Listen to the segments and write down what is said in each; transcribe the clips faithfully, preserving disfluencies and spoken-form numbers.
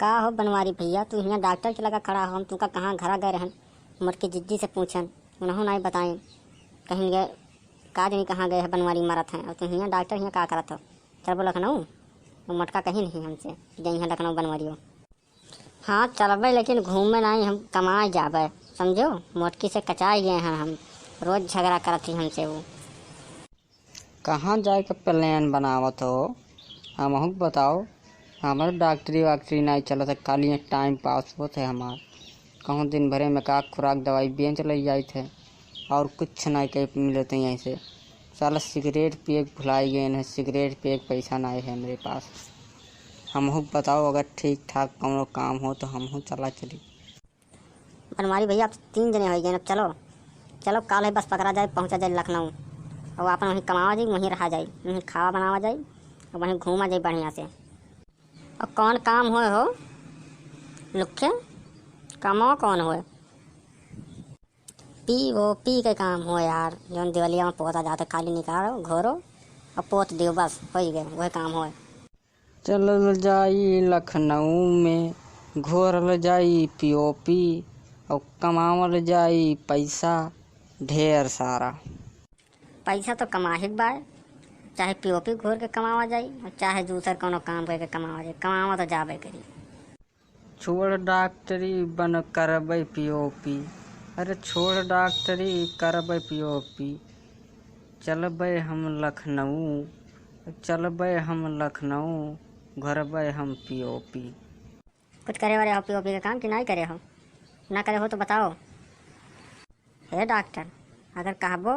का हो बनवारी भइया, तू हियाँ डॉक्टर के लगा खड़ा हो, हम तुका कहाँ घरा गए रहन, मोटकी जिज्जी से पूछन, उनहू नाई बताएन, कहीं गए, का जानी कहाँ गए है बनवारी मरत हैं, और तू हियाँ डॉक्टर हियाँ का करत हो? चलबो लखनऊ? वो मोटका कहीं नहीं हमसे, जइहें लखनऊ बनवारियो। हाँ चलबे, लेकिन घूमे नाई, हम कमाए जाबे, समझो, मोटकी से कचाए गए हैं हम, रोज झगड़ा करत ही हमसे वो। कहाँ जाए के प्लान बनावत हो? हमहू के बताओ। हमरे डॉक्टरी वाक्टरी नाई चलत है, खाली ये टाइम पास होत है हमार। कहूँ दिन भरे में का खुराक दवाई बेच ले जाइत है और कुछ नाई कहीं मिलत है यहीं से। साला सिगरेट पिए के भुलाई गए हैं, सिगरेट पिए के पैसा नाई है हमरे पास। हमहू के बताओ, अगर ठीक ठाक कौनो काम हो तो हमहू चला चली। बनवारी भइया, अब तीन जने होइ गए, अब चलो, चलो, काल है बस पकड़ा जाए, पहुँचा जाए लखनऊ, और अपन वहीं कमावा जाए, वहीं रहा जाए, वहीं खावा बनावा जाए, और वहीं घूमा जाए बढ़िया से। और कौन काम होए हो लुखे? कमवा कौन होए? पी ओ पी के काम होए यार, जौन दिवलिया में पोता जाते, खाली निकालो, घोरो और पोत दियो, बस होइ गए, वही काम होए। चलल जाई लखनऊ में, घोरल जाई पी ओ पी, और कमावल जाई पैसा ढेर सारा। पैसा तो कमाही के बाय, चाहे पी ओ पी घोर के कमावा जाई, और चाहे दूसर कौनो काम करके कमावा जाई, कमावा तो जाबे करी। छोड़ डॉक्टरी बन करबै पी ओ पी, अरे छोड़ डॉक्टरी करबै पी ओ पी, चलबै हम लखनऊ, चलबै हम लखनऊ, घरबै हम पी ओ पी। कुछ करे वाले हो पी ओ पी के काम कि नाई करे हो? ना करे हो तो बताओ। हे डॉक्टर, अगर कहबो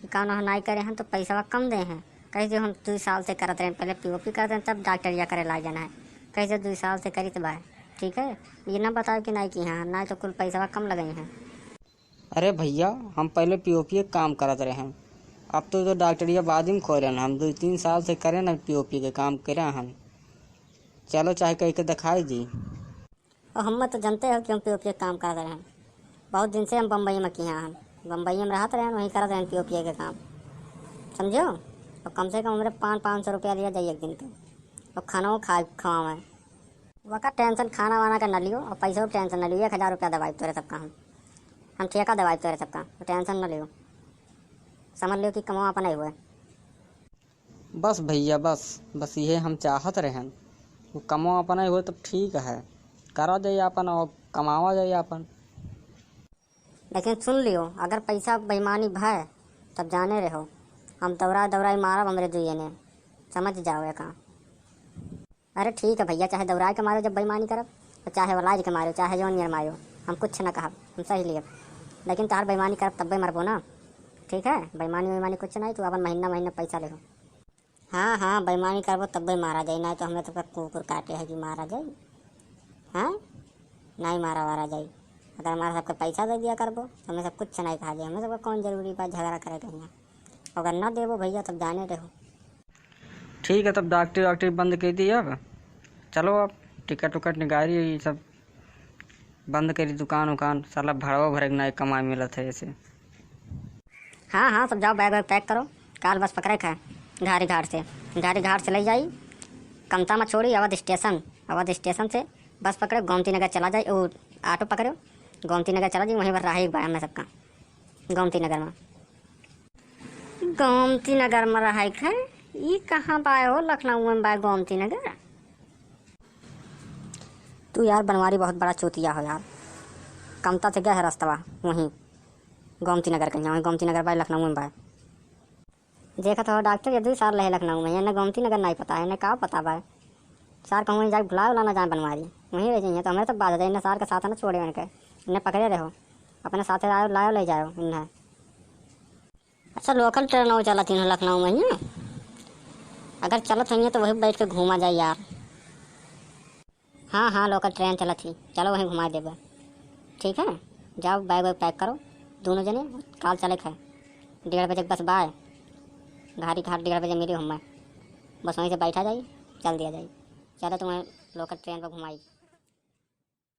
कि कौनो हम नाई करे हैं तो पैसवा कम दे हैं। कह दियो हम दुई साल से करत रहे, पहले पी ओ पी करत रहे, तब डॉक्टरिया करे लाग जाना है। कह दियो दुई साल से करित बा, ठीक है? ये ना बताओ कि नाई की हैं, नाई तो कुल पैसवा कम लगई हैं। अरे भइया, हम पहले पी ओ पी के काम करत रहे हैं, अब तो, तो डॉक्टरिया बाद में खोले हैं। हम दुई तीन साल से करे ना पी ओ पी के काम करे हैं। चलो चाहे कह के दिखाई दी। और हम तो जानते हो कि हम पी ओ पी के काम करत रहे हैं। बहुत दिन से हम बम्बई में किया हैं, बम्बई में रहत रहे हैं, वहीं करत रहे हैं पी ओ पी के काम, समझो। और कम से कम हमरे पाँच, पाँच सौ रुपया लिया जाए एक दिन के, और खाना वो खा, खवावे। वका टेंशन खाना वाना का न लियो, और पैसों की टेंशन न लियो, एक हजार रुपया दवाई तोरे सबका हम, हम ठेका दवाई तोरे सबका, तो टेंशन न लियो, समझ लियो कि कमवा अपना ही हुए। बस भइया, बस, बस इहे हम चाहत रहेन। उ कमवा अपना ही होए तब ठीक है, करा जाई आपन और कमावा जाई आपन। लेकिन सुन लियो, अगर पैसा बेईमानी भय, तब जाने रहो, हम दौड़ा दौड़ाई मारब हमरे दुइये ने, समझ जाओ एका। अरे ठीक है भइया, चाहे दौड़ाई के मारो जब बेईमानी करब, और चाहे वलाइज के मारो, चाहे जौन नियर मारो, हम कुछ न कहब, हम सही लियब, लेकिन तोहार बेईमानी करब तब्बे मरबो ना। ठीक है, बेईमानी वेईमानी कुछ नहीं, तू अपन महीना महीना पैसा लेहो। हाँ हाँ, बेईमानी करबो तब्बे मारा जाई, नहीं तो हमें सबका कुकुर काटे है कि मारा जाई। हाँ, नहीं मारा वारा जाई। अगर हमारा सबका पैसा दे दिया करबो तो हमें सब कुछ नहीं कहा जाई, हमें सबका कौन जरूरी बा झगड़ा करे के हियाँ। अगर ना देबो भइया तब जाने रहो। ठीक है, तब डॉक्टरी वाक्टरी बंद कर दी अब। चलो अब टिकट उकट निकारी, ये सब बंद करी दुकान उकान, साला भड़वा भरे के नाई कमाई मिलत है ऐसे। हाँ हाँ, सब जाओ, बैग वैग पैक करो, काल बस पकड़े के है घारी घाट से। घारी घाट से ले जाई, कमता में छोड़ी अवध स्टेशन, अवध स्टेशन से बस पकड़े गोमती नगर चला जाई, वो ऑटो पकड़ो, गोमती नगर चला जाई, वहीं पर रहे एक बार हमें सबका गोमती नगर में। गोमती नगर में रहे के है? ई कहाँ बाय हो? लखनऊ में बाय गोमती नगर? तू यार बनवारी बहुत बड़ा चूतिया हो यार। कमता से गया है रास्तवा वहीं गोमती नगर कहीं, वहीं गोमती नगर बाय, लखनऊ में बाय। देखत हो डॉक्टर, ये दुई साल रहे लखनऊ में, इन्हें गोमती नगर नहीं पता है, इन्हें का पता बाय। सार कहूँ वहीं जाके भुलाए वाला ना जाए बनवारी, वहीं रह जाइए तो हमें तो बात है, इन्हें सार के साथ ना छोड़े उनके, इन्हें पकड़े रहो, अपने साथ आयो लायो ले जाओ इन्हें। अच्छा, लोकल ट्रेन और चलत ही लखनऊ में ही? अगर चलत होइए तो वही बैठ के घूमा जाए यार। हाँ हाँ, लोकल ट्रेन चलत ही, चलो वहीं घुमा देबे। ठीक है, जाओ बैग वैग पैक करो दोनों जने, काल चले के है। डेढ़ बजे के बस बाय, घारी घाट डेढ़ बजे मिली हमें, बस वहीं से बैठा जाई, चल दिया जाई। चलो तुम्हें लोकल ट्रेन पर घुमाई।